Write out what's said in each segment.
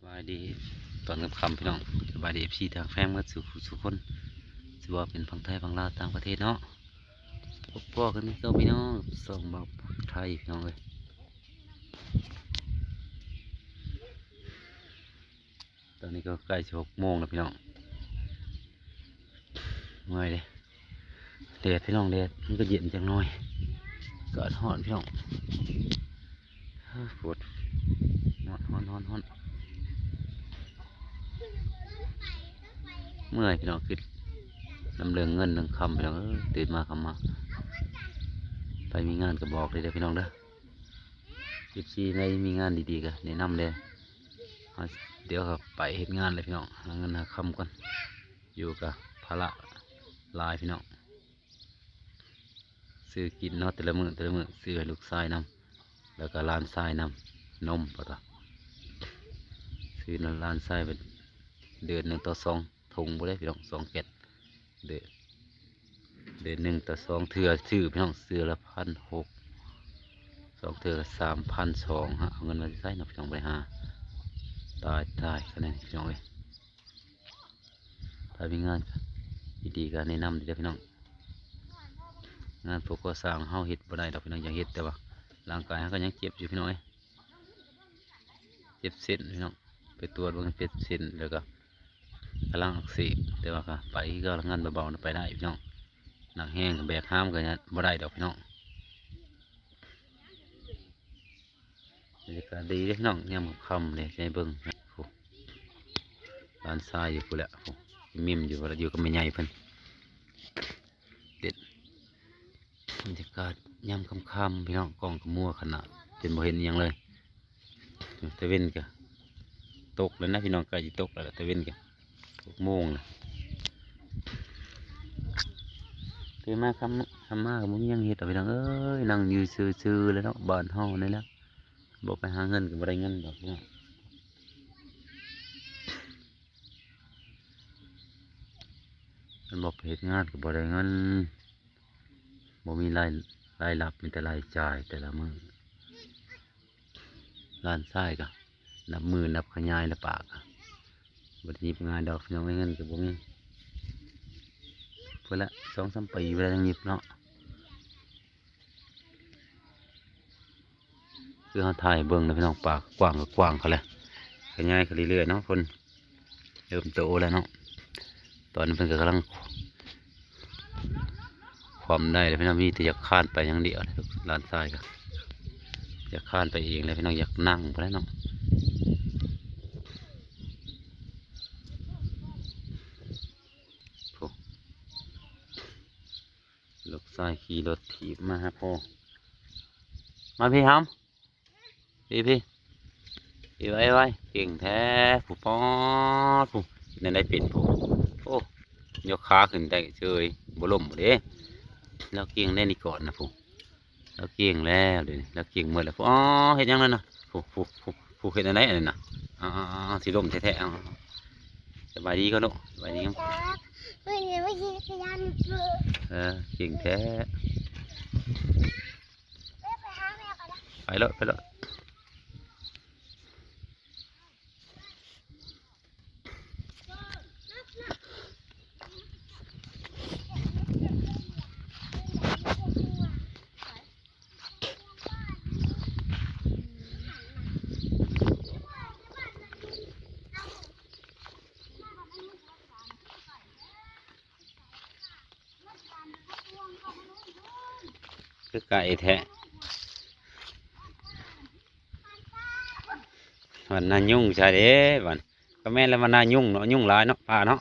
ສະບາຍດີຕອນຄ່ຳໆ ພີ່ນ້ອງ. ສະບາຍດີ ເອັຟຊີ ທາງແຟນເໝິດສູ່ຜູ້ສູ່ຄົນ ຊິວ່າເປັນຝັ່ງໄທ ຝັ່ງລາວ ຕ່າງປະເທດເນາະ. ພົບພໍ້ກັນຄືເກົ່າ ພີ່ນ້ອງ ຊ່ອງບ່າວໄທ ພີ່ນ້ອງເອີຍ. ຕອນນີ້ກໍໃກ້ຊິຫົກໂມງແລ້ວ ພີ່ນ້ອງ. ເມື່ອຍເດ້ ແດດ ພີ່ນ້ອງ ແດດມັນກໍເຢັນຈັກໜ່ອຍ. ອາກາດຮ້ອນ ພີ່ນ້ອງ ໂອ້ຍ ປວດ ຮ້ອນ ຮ້ອນ ຮ້ອນ ຮ້ອນ. ເມື່ອຍ ພີ່ນ້ອງ ຄິດນຳເລື່ອງເງິນເລື່ອງຄຳ ພີ່ນ້ອງເອີຍ. ຕື່ນມາຄ່ຳມາ ໃຜມີງານກໍບອກເລີຍເດີ ພີ່ນ້ອງເດີ. ເອັຟຊີ ໃນມີງານດີໆ ກໍແນະນຳແດ່. ເຮົາ ດຽວກໍໄປເຮັດງານແຫຼະ ພີ່ນ້ອງ ຫາເງິນຫາຄຳກ່ອນ. ຢູ່ກໍພາລະຫຼາຍ ພີ່ນ້ອງ. ຊື້ກິນເນາະ ແຕ່ລະມື້ແຕ່ລະມື້ ຊື້ໃຫ້ລູກຊາຍນຳ ແລ້ວກໍຫຼານຊາຍນຳ ນົມ ປະຕະ ຊື້ນຳຫຼານຊາຍເປັນເດືອນໜຶ່ງຕໍ່ສອງຖົງພຸ້ນເດ້ ພີ່ນ້ອງ ສອງແກັດ. ເດືອນ ເດືອນໜຶ່ງຕໍ່ສອງເທື່ອຊື້ ພີ່ນ້ອງ ເທື່ອລະພັນຫົກ ສອງເທື່ອກໍສາມພັນສອງ. ຫາເອົາເງິນມາແຕ່ໃສເນາະ ພີ່ນ້ອງ ບໍ່ໄດ້ຫາ. ຕາຍ ຕາຍ ຂະໜາດນີ້ ພີ່ນ້ອງເອີຍ. ຖ້າມີງານດີໆ ກໍແນະນຳເດີ ພີ່ນ້ອງ. ງານພວກກໍ່ສ້າງເຮົາເຮັດບໍ່ໄດ້ດອກ ພີ່ນ້ອງ ຢາກເຮັດ ແຕ່ວ່າຮ່າງກາຍເຮົາກໍຍັງເຈັບຢູ່ ພີ່ນ້ອງເອີຍ. ເຈັບເສັ້ນ ພີ່ນ້ອງ ໄປກວດເບິ່ງ ເຈັບເສັ້ນ ແລ້ວກໍກຳລັງອັກເສບ ແຕ່ວ່າກໍໄປຄືເກົ່າ ງານເບົາໆ ໄປໄດ້ ພີ່ນ້ອງ. ໜັກແຮງແບກຫາມກໍບໍ່ໄດ້ດອກ ພີ່ນ້ອງ. ບັນຍາກາດດີເດ້ ພີ່ນ້ອງ ຍາມຄ່ຳໆ ເດ້ ໃຫ້ເບິ່ງ. ໂອ້ ຫຼານຊາຍຢູ່ພຸ້ນແຫຼະ ໂອ້ ມິມຢູ່ພຸ້ນແຫຼະ ຢູ່ກັບແມ່ໃຫຍ່ເພິ່ນ. ເດັດ ບັນຍາກາດຍາມຄ່ຳໆ ພີ່ນ້ອງ ກ້ອງກໍມົວຂະໜາດ ຈົນບໍ່ເຫັນອີ່ຫຍັງເລີຍ. ຕາເວັນກໍຕົກແລ້ວນະ ພີ່ນ້ອງ ໃກ້ຊິຕົກແລ້ວ ຕາເວັນກໍຫົກໂມງແລ້ວ. ຕື່ນມາຄ່ຳ ຄ່ຳມາກໍບໍ່ມີຫຍັງເຮັດດອກ ພີ່ນ້ອງເອີຍ ນັ່ງຢູ່ຊື່ໆ ແຫຼະເນາະ ບ້ານເຮົານີ້ແຫຼະ. ບໍ່ໄປຫາເງິນກໍບໍ່ໄດ້ເງິນດອກ ພີ່ນ້ອງ. ຄັນບໍ່ໄປເຮັດງານກໍບໍ່ໄດ້ເງິນ ບໍ່ມີລາຍ ລາຍຮັບ ມີແຕ່ລາຍຈ່າຍແຕ່ລະມື້. ຫຼານຊາຍກໍນັບມື້ນັບຂະຫຍາຍລະປາກ ບໍ່ໄດ້ຫຍິບງ່າຍດອກ ພີ່ນ້ອງເອີຍ ເງິນກໍບໍ່ມີ. ພຸ້ນລະ ສອງສາມປີບໍ່ໄດ້ຫຍິບເນາະ. ຄືເຮົາຖ່າຍໃຫ້ເບິ່ງນະ ພີ່ນ້ອງ ປາກກວ້າງກໍກວ້າງເຂົາແຫຼະ ຂະຫຍາຍຂຶ້ນເລື້ອຍໆ ເນາະ. ເພິ່ນເລີ່ມໂຕແລ້ວເນາະ ຕອນນີ້ເພິ່ນກໍກຳລັງຄວ່ຳໄດ້ແລ້ວ ພີ່ນ້ອງ. ມີແຕ່ຢາກຄານໄປຢ່າງດຽວ ຫຼານຊາຍກໍຢາກຄານໄປເອງແລ້ວ ພີ່ນ້ອງ ຢາກນັ່ງພຸ້ນແຫຼະເນາະ. ໂອ້ ລູກຊາຍຂີ່ລົດຖີບມາຫາພໍ່. ມາພີ້ຫຳ ພີ້ ພີ້ ໄວໆ ເກັ່ງແທ້ ຜູ້ ປອດ ຜູ້ ເຮັດແນວໃດເປັນຜູ້. ໂອ້ ຍົກຂາຂຶ້ນໄດ້ເສີຍ ບໍ່ລົ້ມເດ້. ລາວເກັ່ງແດ່ນີ້ກ່ອນນະຜູ້ ລາວເກັ່ງແລ້ວເດ ລາວເກັ່ງໝົດແລ້ວຜູ້. ອໍ ເຮັດຫຍັງນັ້ນນະ ຜູ້ ຜູ້ ຜູ້ ຜູ້ເຮັດແນວໃດອັນນັ້ນນະ. ອາໆໆ ຊິລົ້ມແທ້ໆ. ເອົາ ສະບາຍດີກ່ອນລູກ ສະບາຍດີ. ເອີ ເກັ່ງແທ້. ໄປໂລດ ໄປໂລດ. ຄືໄກແທ້ ວັນນາຍຸງໃຊ່ເດ້ ວັນ ກໍແມ່ນແລ້ວ ວັນນາຍຸງເນາະ ຍຸງຫຼາຍເນາະ ປ່າເນາະ.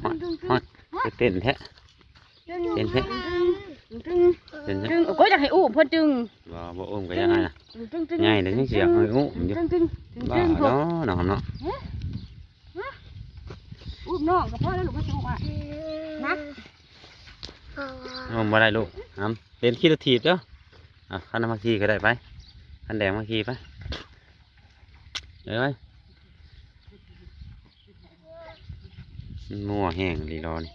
ຮອດ ຮອດ ເຕັ້ນແທ້ ເຕັ້ນແທ້ ເຕັ້ນແທ້. ໂອ້ຍ ຢາກໃຫ້ອຸ້ມເພິ່ນຈຶ່ງ ບໍ່ ບໍ່ອຸ້ມກໍຍັງໄງນະ ຈຶ່ງ ຈຶ່ງ ໃຫຍ່ແລ້ວຍັງຊິຢາກໃຫ້ອຸ້ມຢູ່ ຈຶ່ງ ຈຶ່ງ ບ້າເນາະ ນ້ອງເນາະ. ອຸ້ມນ້ອງກໍພໍແລ້ວລູກ ມັນຊິອຸ້ມອ້າຍ ໜັກ ອຸ້ມບໍ່ໄດ້ລູກ. ຫຳ ເຫຼັ້ນຂີ່ລົດຖີບເດີ້. ອ່ະ ຄັນມາຂີ່ກໍໄດ້ ໄປ ຄັນແດງມາຂີ່ໄປ ໄປ ໄປ. ມັນມົວແຮງອີ່ຫຼີລໍນີ້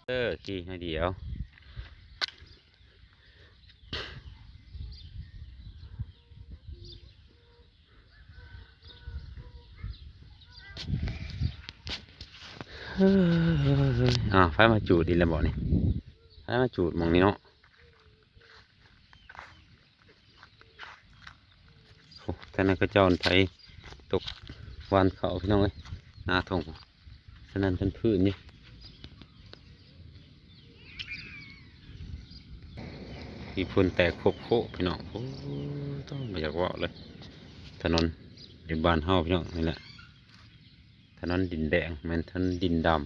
ເອີ ຂີ່ໜ້ອຍດຽວ. ອ້າວ ໃຜມາຈູດອີກແລ້ວບໍນີ້? ໃຜມາຈູດໝ່ອງນີ້ເນາະ? ໂອ້ ທາງນັ້ນເຂົາເຈົ້າໄຖຕົກຫວ່ານເຂົ້າ ພີ່ນ້ອງເອີຍ ໜ້າທົ່ງ ສະນັ້ນທັນພື້ນຢູ່ ມີຝຸ່ນແຕກໂຄບໂຄບ ພີ່ນ້ອງ. ໂອ້ ຕ້ອງ ບໍ່ຢາກເວົ້າເລີຍ ຖະໜົນຢູ່ບ້ານເຮົາ ພີ່ນ້ອງ ນີ້ແຫຼະ. ຖະໜົນດິນແດງ ແມ່ນຖະໜົນດິນດຳ.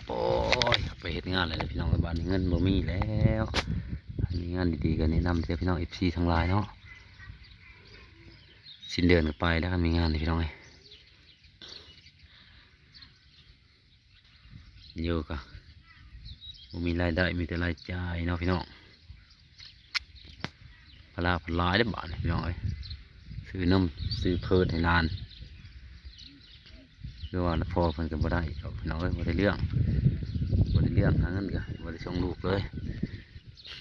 ໂອ້ຍ ໄປເຮັດງານແລ້ວເດ້ພີ່ນ້ອງເອີຍ ບາດນີ້ເງິນບໍ່ມີແລ້ວ. ມີງານດີໆ ກໍແນະນຳເດີພີ່ນ້ອງ ເອັຟຊີ ທັງຫຼາຍເນາະ. ສິ້ນເດືອນກໍໄປແລ້ວ ຄັນມີງານນີ້ ພີ່ນ້ອງເອີຍ. ຢູ່ກໍບໍ່ມີລາຍໄດ້ ມີແຕ່ລາຍຈ່າຍເນາະພີ່ນ້ອງ. ພາລະເພິ່ນຫຼາຍເດ້ບາດນີ້ພີ່ນ້ອງເອີຍ ຊື້ນົມຊື້ເພີດໃຫ້ຫຼານ ຄືວ່າລະພໍເພິ່ນກໍບໍ່ໄດ້ດອກພີ່ນ້ອງເອີຍ. ບໍ່ໄດ້ເລື່ອງ ບໍ່ໄດ້ເລື່ອງ ຫາເງິນກໍບໍ່ໄດ້ສົ່ງລູກເລີຍ.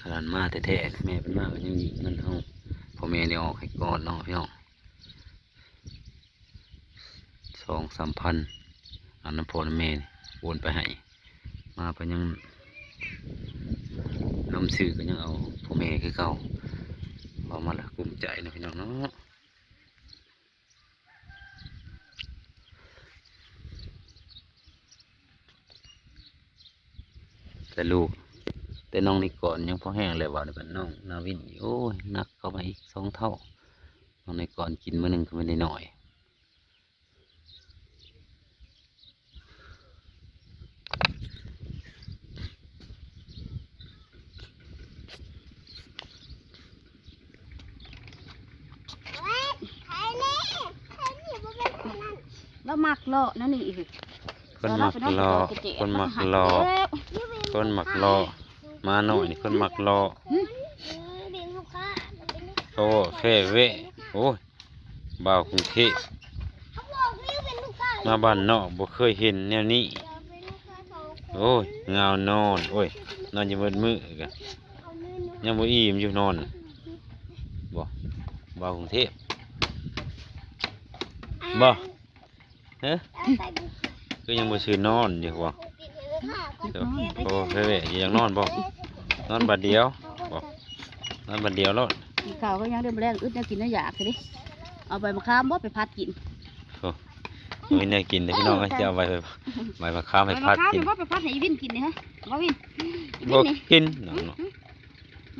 ຂະໜາດມາແທ້ໆ ແມ່ເພິ່ນມາກໍຍັງຢືມເງິນເຮົາ ພໍ່ແມ່ໄດ້ອອກໃຫ້ກ່ອນເນາະພີ່ນ້ອງ. ສອງສາມພັນ ອັນນຳພໍ່ນຳແມ່ໂອນໄປໃຫ້ ມາໄປຍັງ ນຳຊື້ກໍຍັງເອົາພໍ່ແມ່ຄືເກົ່າ. ເວົ້າມາລະກຸ້ມໃຈເນາະພີ່ນ້ອງເນາະ. ແຕ່ລູກ ແຕ່ນ້ອງນິກອນຍັງພໍແຮງແລ້ວ ວ່າແຕ່ນ້ອງນາວິນນີ້ ໂອ້ຍ ໜັກເຂົ້າມາອີກສອງເທົ່າ. ນ້ອງໃນກ່ອນກິນມື້ໜຶ່ງກໍບໍ່ໄດ້ໜ້ອຍ. ລາວມັກເລາະແນວນີ້ອີກ. ຄົນມັກເລາະ ຄົນມັກເລາະ ຄົນມັກເລາະ. ໝານ້ອຍນີ້ຄົນມັກເລາະ. ໂອ້ ແຄ່ເວະ ໂອ້ຍ ບ່າວກຸງເທບ ມາບ້ານນອກບໍ່ເຄີຍເຫັນແນວນີ້. ໂອ້ຍ ງາວນອນ ໂອ້ຍ ນອນຢູ່ເບິດມື້ກະຍັງບໍ່ອີ່ມຢູ່ນອນ. ບໍ່ ບ່າວກຸງເທບ ບໍ່ ຮະ ຄືຍັງບໍ່ຊື່ນອນຢູ່ບໍ່? ໂອ້ ເວະ ຢາກນອນບໍ່? ນອນບາດດຽວບໍ່? ນອນບາດດຽວໂລດ. ກິນຂ້າວກໍຍັງໄດ້ ມື້ແລງອຶດແນວກິນແນວຢາກຊະເດ້. ເອົາໃບມະຂາມບໍ່ໄປຜັດກິນ? ໂອ້ ມີແນວກິນເດ້ພີ່ນ້ອງເອີຍ ຈະເອົາໃບ ໃບມະຂາມໃຫ້ຜັດກິນ. ໃບມະຂາມນີ້ບໍ່ໄປຜັດໃຫ້ອີວິນກິນນີ້ ຮະ ບໍ່ວິນ? ອີວິນນີ້ບໍ່ກິນ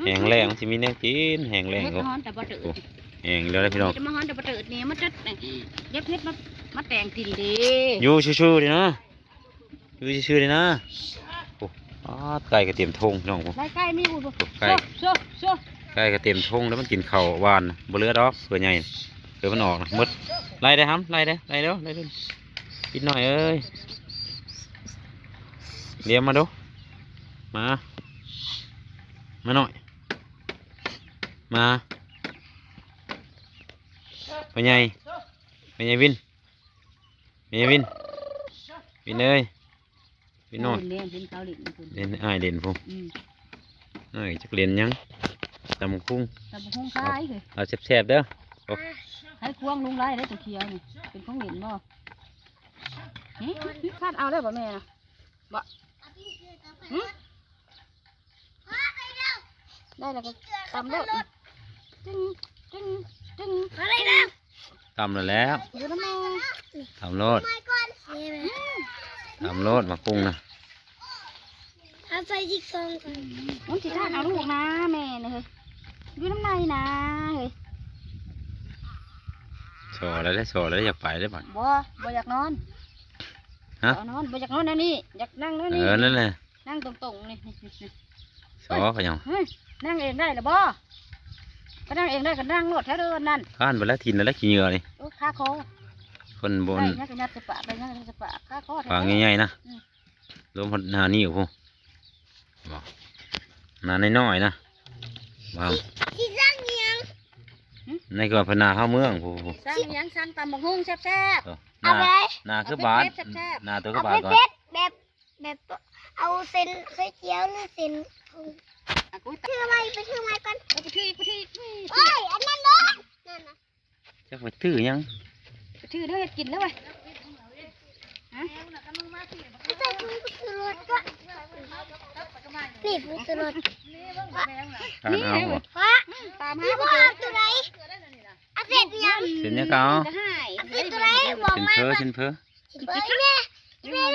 ແຫ້ງແລ້ງຊິມີແນວກິນ ແຫ້ງແລ້ງ. ເຮັດ ໂອ້ ມາຮອນແຕ່ບໍ່ເຕີດ ໂອ້ ແຫ້ງແລ້ວເດ້ພີ່ນ້ອງ. ເຮັດມາຮອນແຕ່ບໍ່ເຕີດນີ້ ມາຈັດ ເກັບເຫັດມາ ມາແຕ່ງກິນເດ້. ຢູ່ຊື່ໆເດ້ນະ ຢູ່ຊື່ໆເດ້ນະ. ໂອ້ ປາດ ໄກ່ກໍເຕັມທົ່ງພີ່ນ້ອງ. ໄກ່ ໄກ່ມີບໍ່? ໄກ່ ໂຊ ໂຊ ໄກ່ກໍເຕັມທົ່ງແລ້ວ ມັນກິນເຂົ້າຫວານ ບໍ່ເຫຼືອດອກ ເຜື່ອໃຫຍ່ ເຜື່ອມັນອອກນະ ໝົດ. ໄລ່ໄດ້ຫຳ ໄລ່ໄດ້ ໄລ່ເດີ ໄລ່ເດີ ປິດໜ້ອຍເອີຍ. ລຽມມາດູ ມາ ມາໜ້ອຍ ມາ. ພໍ່ໃຫຍ່ ພໍ່ໃຫຍ່ວິນ ພໍ່ໃຫຍ່ວິນ ວິນເອີຍ ວິນນ້ອຍ. ເຫັນເດ້ ເຫັນເຂົາຫຼິ້ນພຸ້ນ ເຫັນອ້າຍຫຼິ້ນພຸ້ນ. ອືມ ອ້າຍຈັກຫຼິ້ນຫຍັງ ຕຳບັກຫຸ່ງ ຕຳບັກຫຸ່ງຂາຍເຮີ້ຍ. ເອົາແຊບໆເດີ. ໂອ້ ໄຂຄວງລຸງໄລ່ເດ້ຕົວຂຽວນີ້ ເປັນຂອງຫຼິ້ນບໍ່? ຫຶ ຄາດເອົາໄດ້ບໍ່ແມ່ນະ? ບໍ່ ຫຶ ໄດ້ແລ້ວກໍຕຳໂລດ ຕຶງ ຕຶງ ຕຶງ ຕຳແລ້ວແຫຼະ ຢູ່ນຳແມ່ ຕຳໂລດ ຕຳໂລດໝາກກຸ້ງນະ. ເອົາໃສ່ອີກສອງກ່ອນ ມັນຊິທານເອົາລູກນະ ແມ່ນະເຮີ້ຍ ຢູ່ນຳໃນນະເຮີ້ຍ. ສໍແລ້ວເດ້ ສໍແລ້ວ ຢາກໄປເດ້ບັດ. ບໍ່ ບໍ່ຢາກນອນ ຮະ ບໍ່ນອນ ບໍ່ຢາກນອນແນວນີ້ ຢາກນັ່ງແນວນີ້. ເອີ ນັ້ນແຫຼະ ນັ່ງຕົງໆນີ້ ນີ້ ນີ້ ສໍເຂົາເຈົ້າ ເຮີ້ຍ ນັ່ງເອງໄດ້ລະບໍ່? ກໍນັ່ງເອງໄດ້ກໍນັ່ງໂລດແຖວເດີນັ້ນ. ຄ້ານໄປແລ້ວ ຖິ່ນແລ້ວ ຂີ້ເຫຍື້ອນີ້. ໂອ້ ຄາຄໍ ຄົນບໍ່ ໄດ້ ຍັດກໍຍັດໃສ່ປາກ ໄດ້ ຍັດກໍຍັດໃສ່ປາກ ຄາຄໍແທ້ໆ ປາກໃຫຍ່ໆນະ. ອືມ ລວມຮອດໜ້ານີ້ພຸ້ນ ບໍ່ ໜ້ານ້ອຍໆນະ ວ່າ ຊິ ຊິສ້າງອີຫຍັງ? ໃນກອນພະນາເຮົາເມືອງ ຜູ້ ຜູ້ ສ້າງຫຍັງ? ສ້າງຕຳບັກຫຸ່ງແຊບໆ ເອີ ເອົາໄປ ໜ້າ ໜ້າຄືບາດ ເອົາເຜັດໆແຊບໆ ໜ້າໂຕຄືບາດກ່ອນ ເຜັດໆແບບ ແບບ ເອົາເສັ້ນເຂົ້າຈຽວ ຫຼືເສັ້ນ ອາ ຖືໄວ້ ໄປຖືໄມ້ກ່ອນ ເອີ ໄປຖືອີກ ໄປຖືອີກ ໂອ້ຍ ອັນນັ້ນເດີ ນັ້ນນະ ຈັກໄປຖືຫຍັງ ໄປຖືແນວເຮັດກິນແລ້ວເວີຍ ຮະ ໃສ່ຖົງໄປຖືລົດກ່ອນ ນີ້ໄປຖືລົດ ທ່ານເອົາບໍ່ ຕາມຫາ ນີ້ບໍ່ ເອົາໂຕໃດ ເອົາເສັ້ນຫຍັງ ເສັ້ນຫຍັງກໍເອົາ ເອົາເສັ້ນໂຕໃດ ບອກມາ ເສັ້ນເຝີ ເສັ້ນເຝີ ເສັ້ນເຝີ ແມ່ ແມ່